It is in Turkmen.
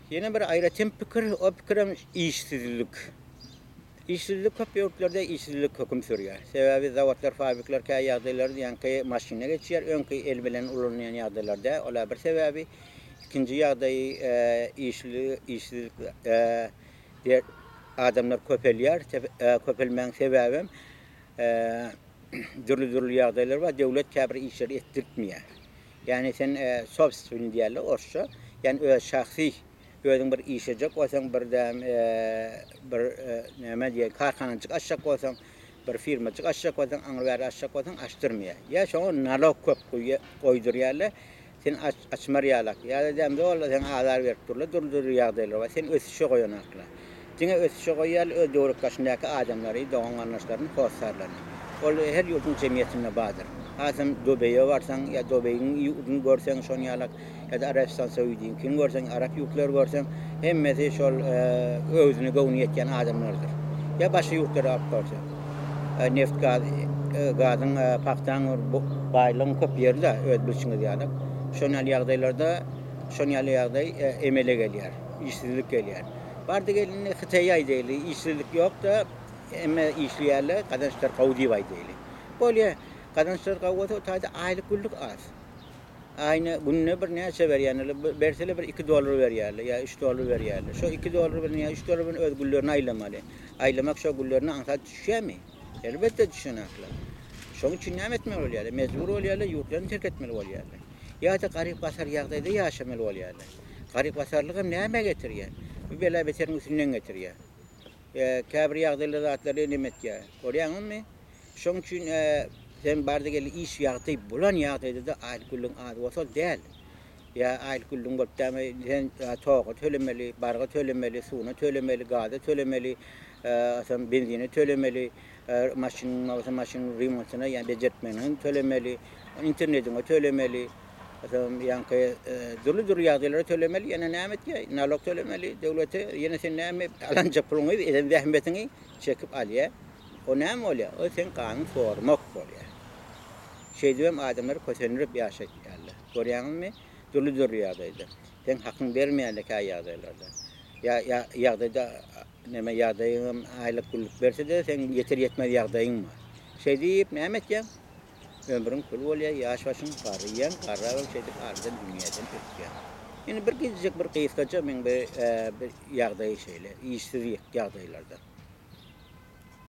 Ýene bir aýratyn pikir, o pikirem işsizlik. Işsizlik köp ýurtlarda işsizlik höküm sürýär. Sebäbi zawodlar, fabrikler kä ýagdaýlarda ýaňky maşyna geçýär, öňki el bilen ulanylýan ýagdaýlar däl. Ol-a bir sebäbi. Ikinji ýagdaýy işli işsizlik adamlar köpelýär. Köpelmegiň sebäbem dürli-dürli ýagdaýlar bar. Döwlet käbir işleri etdirtmeýär. Ýagny sen sobstwnyý diýýärler orsça. Ýagny öz şahsy özüň bir iş ejek bolsaň, bir däm bir näme diýer, karhanajyk açjak bolsaň, bir firmajyk açjak bolsaň, aňry-bäri açjak bolsaň açdyrmaýar. Ýa şoňa nalog köp goýdurýarlar. Sen açmar ýalak. Ýa-da däm doly sen azar berip durlar, dürli-dürli ýagdaýlar bar. Sen ösüşe goýanaklar. Diňe ösüşe goýýarlar öz döwrek daşyndaky adamlary, dogan-garyndaşlaryny, hossarlaryny. Ol her ýurduň jemgyýetinde bardyr. Hasam Dubeýe barsaň ýa Dubeýiň ýurduny görseň şon ýalak ýa-da Arabystan Saudyňkini görseň, arap ýurtlary görseň, hemmesi şol özüne göwni ýetýän adamlardyr. Ýa başga ýurtlary alyp görseň. Neft-gaz, gazyň, pagtaň baýlygyň köp ýeri-de öz bilşiňiz ýaly. Şon ýaly ýagdaýlarda şon ýaly ýagdaý emele gelýär. Işsizlik gelýär. Bardy gelindi Hytaýy aýdaýly, işsizlik ýok-da, hemme işleýärler, gazançlar gowy diýip aýdaýly. Bolýar. Gazançlar gowy bolsa, o taýda aýlyk-günlük az. Aýna gününe bir näçe berýänler, berseler bir 2 dollar berýärler ýa 3 dollar berýärler. Şo 2 dollar bilen ýa 3 dollar bilen öz günlerini aýlamaly. Aýlamak şo günlerine aňsat düşýärmi? Elbetde düşenaklar. Şoň üçin näme etmeli bolýarlar? Mejbur bolýarlar, ýurtlaryny terk etmeli bolýarlar. Ýa-da garyp-gasar ýagdaýda ýaşamaly bolýarlar. Garyp-gasarlyk hem nämä getirýär? Bu bela-beteriň üstünden getirýär. Käbir ýagdaýlar zatlary neme etýär. Görýäňizmi? Şoň üçin sen bardy-geldi iş ýagdaý bolan ýagdaýda-da aýlyk günlügiň az bolsa däl. Ýa aýlyk günlügiň bolup dämi sen toga tölemeli, barga tölemeli, suwuna tölemeli, gaza tölemeli, atam benzine tölemeli, maşynyň bolsa maşynyň remontyna ýa bejertmegine tölemeli, internetiňe tölemeli. Atam ýaňky dürli-dürli ýagdaýlara tölemeli, ýene näme etýär? Nalog tölemeli döwlete. Ýene sen näme alanja puluňy, eden zähmetiňi çekip alýar. O näme bolýar? O seň ganyňy sormak bolýar. Şeýdibem adamlary kösendirip ýaşatýarlar. Görýäňizmi? Dürli-dürli ýagdaýda. Seň hakyň bermeýärler kä ýagdaýlarda. Ýa ýa ýagdaýda näme ýagdaýyňam aýlyk günlük berse-de seň ýeter-ýetmez ýagdaýyň bar. Şeýdip näme etýäň? Ömrüň pul bolýar, ýaş başyň garryýaň, garrabam şeýdip aradan dünýäden ötýäň. Indi bir gijijik bir gysgaça meň bir ýagdaýy şeýle, işsiz ýagdaýlarda.